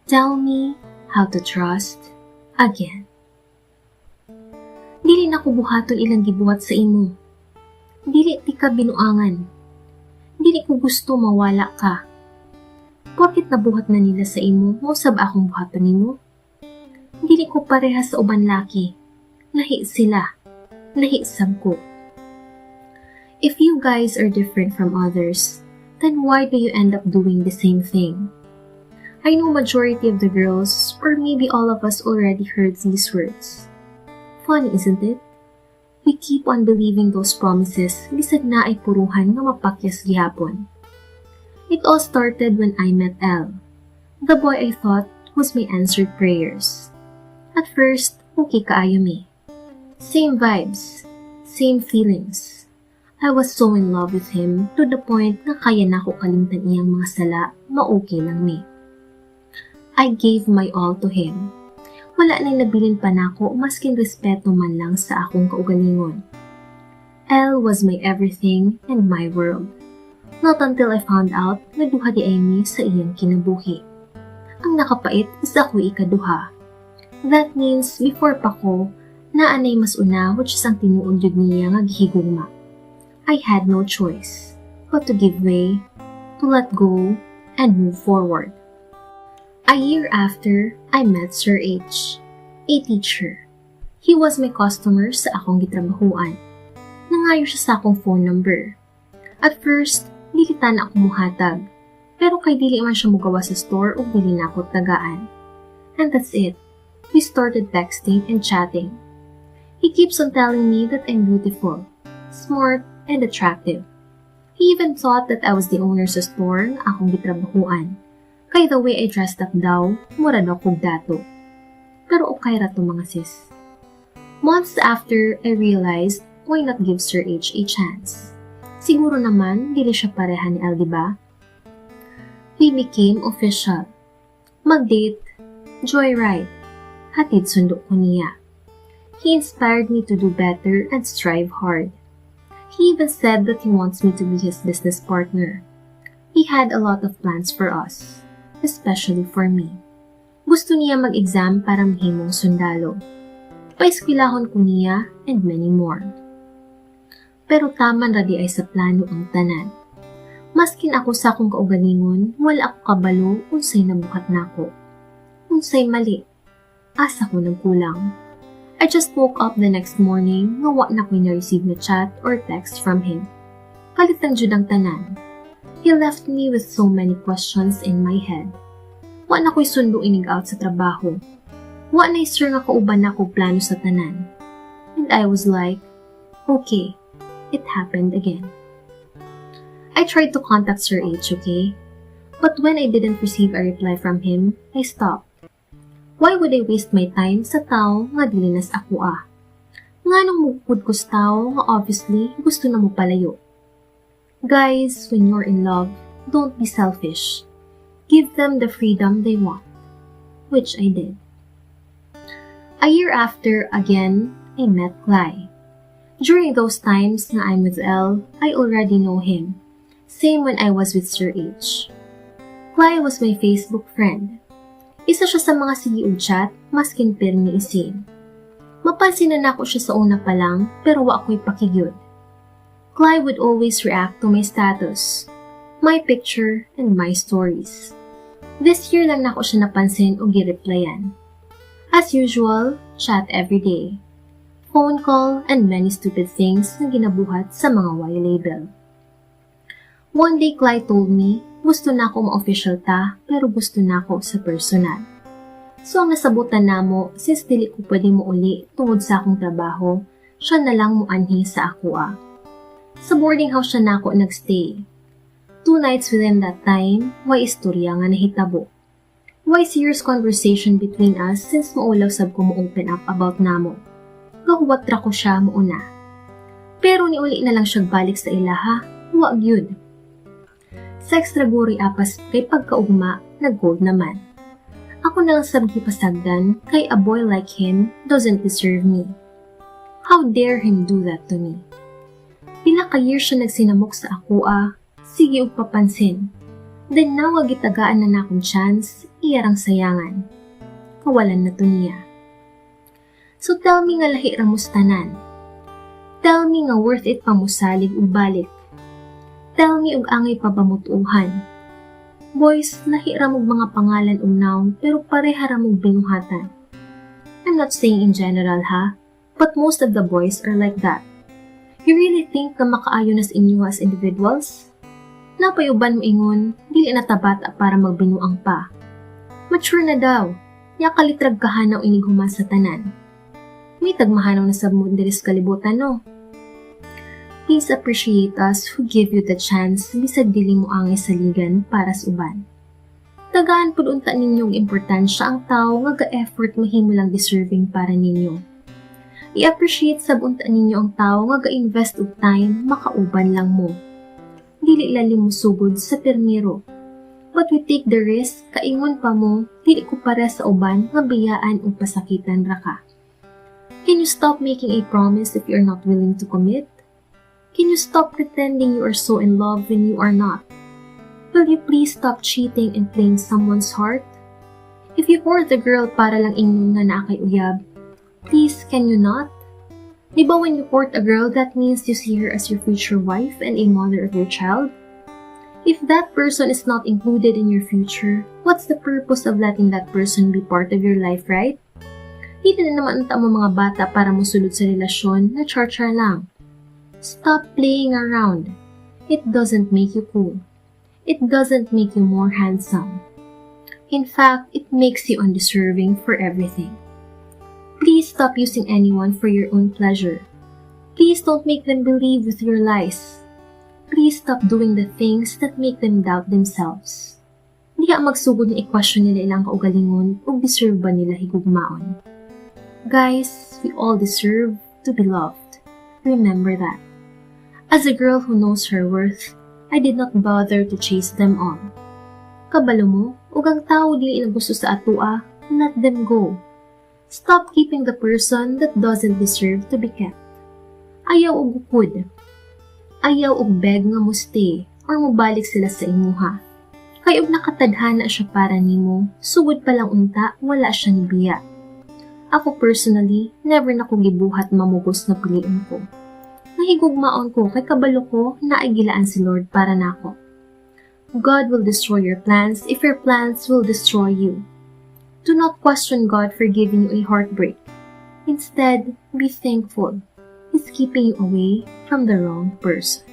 Tell me how to trust again. Dili nako buhaton ilang gibuhat sa imo. Dili tika binuangan. Dili ko gusto mawala ka. Porket nabuhat na nila sa imo, mao sab akong buhaton nimo? Dili ko pareha sa uban laki. Lahi sila. Lahi sab ko. If you guys are different from others, then why do you end up doing the same thing? I know majority of the girls, or maybe all of us, already heard these words. Funny, isn't it? We keep on believing those promises bisag naay puruhan nga mapakyas gihapon. It all started when I met L, the boy I thought was my answered prayers. At first, okay kaayo mi. Same vibes, same feelings. I was so in love with him to the point nga kaya nako kalimtan iyang mga sala, ma-okay lang mi. I gave my all to him. Wala nang nabilin pa nako maskin respeto man lang sa akong kaugalingon. L was my everything and my world. Not until I found out nga duha diay mi sa iyang kinabuhi. Ang nakapait is ako ikaduha. That means before pa ko, naa nay mas una, which is ang tinuod jud niya nga gihigugma. I had no choice but to give way, to let go, and move forward. A year after, I met Sir H, a teacher. He was my customer sa akong gitrabahuan. Nangayo siya sa akong phone number. At first, dili tana ako muhatag. Pero kay dili man siya mugawas sa store ug dili nako tagaan. And that's it. We started texting and chatting. He keeps on telling me that I'm beautiful, smart, and attractive. He even thought that I was the owner sa store nga akong gitrabahuan. Kay the way I dressed up daw, mura daw kog dato. Pero okay ra to, mga sis. Months after, I realized, why not give Sir H a chance? Siguro naman, dili siya pareha ni L, di ba? We became official. Mag-date, joyride, hatid sundo ko niya. He inspired me to do better and strive hard. He even said that he wants me to be his business partner. He had a lot of plans for us, especially for me. Gusto niya mag-exam para mahimong sundalo. Paeskwelahon ko niya and many more. Pero taman ra diay sa plano ang tanan. Maskin ako sa akong kaugalingon, wala ako kabalo unsay nabuhat nako. Unsay mali. Asa ko nagkulang? I just woke up the next morning nga wa na ko'y na-receive na chat or text from him. Kalit lang jud ang tanan. He left me with so many questions in my head. Wa na ko'y sundo inig out sa trabaho. Wa na'y sir nga kauban nako plano sa tanan. And I was like, "Okay, it happened again." I tried to contact Sir H, okay? But when I didn't receive a reply from him, I stopped. Why would I waste my time sa tao nga dili na sa ako ah? Nganong mugukod ko sa tao nga obviously gusto na mo palayo? Guys, when you're in love, don't be selfish. Give them the freedom they want. Which I did. A year after, again, I met Clay. During those times na I'm with L, I already know him. Same when I was with Sir H. Clay was my Facebook friend. Isa siya sa mga sige og chat, maskin pirmi i-seen. Mapansin na nako siya sa una pa lang, pero wa ko'y paki gyud. Clay would always react to my status, my picture, and my stories. This year lang nako siya napansin o gi-replyan. As usual, chat every day. Phone call and many stupid things na ginabuhat sa mga Y label. One day, Clay told me, gusto nako ma-official ta, pero gusto nako sa personal. So ang nasabutan namo, since dili ko pwede mo uli tungod sa akong trabaho, siya na lang muanhi sa ako ah. Sa boarding house siya nako nagstay. 2 nights with him that time, way istorya nga nahitabo. Way serious conversation between us since maulaw sab ko mo open up about namo. Gahuwat ra ko siya muuna. Pero niuli na lang siya balik sa ilaha, wa gyud. Sex ra guri apas kay pagkaugma, nag-gold naman. Ako na lang sab gipasagdan kay a boy like him doesn't deserve me. How dare him do that to me? Pila ka years siya nagsinamok sa ako ah, sige og papansin. Then now nga gitagaan na nakong chance, iya rang sayangan. Kawalan na to niya. So tell me nga lahi ra mos tanan. Tell me nga worth it pa mosalig ug balik. Tell me og angay pa ba mutuohan. Boys, lahi ra mog mga pangalan ug nawong pero pareha ra mog binuhatan. I'm not saying in general ha, but most of the boys are like that. You really think nga makaayo na sa inyo as individuals? Naa pay uban moingon, dili na ta bata para magbinuang pa. Mature na daw, nya kalit rag kahanaw inig human sa tanan. May tagmahanaw na sab mo diri sa kalibutan, no? Please appreciate us who give you the chance bisag dili mo angay saligan para sa uban. Tagaan pud unta ninyong importansya ang tao nga ga-effort mahimo lang deserving para ninyo. I-appreciate sab unta ninyo ang tao nga ga-invest og time makauban lang mo. Dili lalim mo sugod sa pirmiro. But we take the risk, kaingon pa mo, dili ko pare sa uban nga biyaan o pasakitan ra ka. Can you stop making a promise if you are not willing to commit? Can you stop pretending you are so in love when you are not? Will you please stop cheating and playing someone's heart? If you court the girl para lang ingnon nga naa kay uyab, please, can you not? Di ba when you court a girl, that means you see her as your future wife and a mother of your child? If that person is not included in your future, what's the purpose of letting that person be part of your life, right? Di na naman unta mo mga bata para mosulod sa relasyon na char-char lang. Stop playing around. It doesn't make you cool. It doesn't make you more handsome. In fact, it makes you undeserving for everything. Please stop using anyone for your own pleasure. Please don't make them believe with your lies. Please stop doing the things that make them doubt themselves. Diha magsugod nga i-question nila ilang kaugalingon ug deserve ba nila higugmaon. Guys, we all deserve to be loved. Remember that. As a girl who knows her worth, I did not bother to chase them all. Kabalo mo, ug ang tao dili na gusto sa atua, let them go. Stop keeping the person that doesn't deserve to be kept. Ayaw og ukod. Ayaw og beg nga mo stay or mobalik sila sa imuha. Kay og nakatadhana siya para nimo, sugod pa lang unta, wala siya nibiya. Ako personally, never na ko gibuhat mamugos na pilion ko. Nahigugmaon ko kay kabalo ko naay gilaan si Lord para nako. God will destroy your plans if your plans will destroy you. Do not question God for giving you a heartbreak. Instead, be thankful. He's keeping you away from the wrong person.